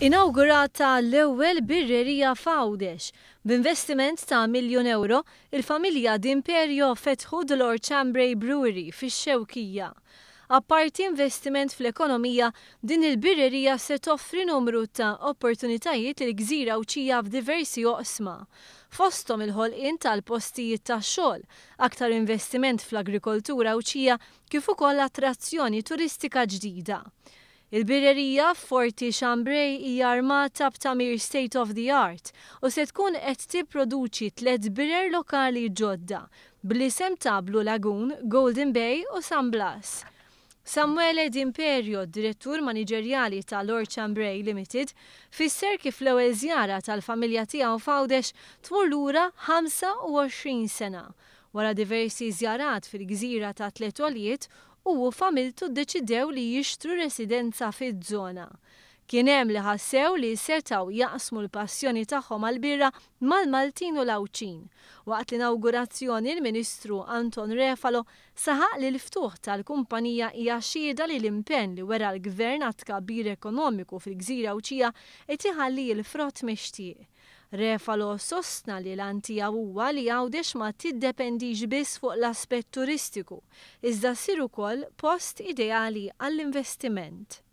Inawgurata l-ewwel birrerija f'Għawdex. B'investiment ta' miljun ewro, il-familja D'Imperio fetħu The Lord Chambray Brewery fix-Xewkija. Apparti investiment fl-ekonomija, din il-birrerija se toffri numru ta' opportunitajiet lill-gżira Għawdxija f'diversi oqsma. Fosthom il-ħolqien tal-postijiet tax-xogħol, aktar investiment fl-agrikoltura Għawdxija kif ukoll attrazzjoni turistika ġdida. Il-birrerija Forti Chambray hija armata b'tagħmir state of the art u se tkun qed tipproduċi tliet birer lokali ġodda bl-isem ta' Blue Lagoon, Golden Bay u San Blas. Samuele D'Imperio, direttur maniġerjali ta' Lord Chambray Limited, fisser kif l-ewwel żjara tal-familja tiegħu f'Għawdex tmur lura 25 sena. Wara diversi żjarat fil-gżira ta' Tliet Għoljiet, hu u familtu ddeċidew li jixtru residenza fiż-żona. Kien hemm li ħassew li setgħu jaqsmu l-passjoni tagħhom għall-birra mal-Maltin u l-Għawdxin. Waqt l-inawgurazzjoni l-Ministru Anton Refalo saħaq li l-ftuħ tal-kumpanija hija xhieda li l-impenn li wera l-Gvern għat-tkabbir ekonomiku fil-gżira Għawdxija qed iħalli l-frott mixtieq. Refalo sostna li l-għan tiegħu huwa li Għawdex ma tiddependix biss fuq l-aspett turistiku, iżda ssir ukoll post ideali għall-investiment.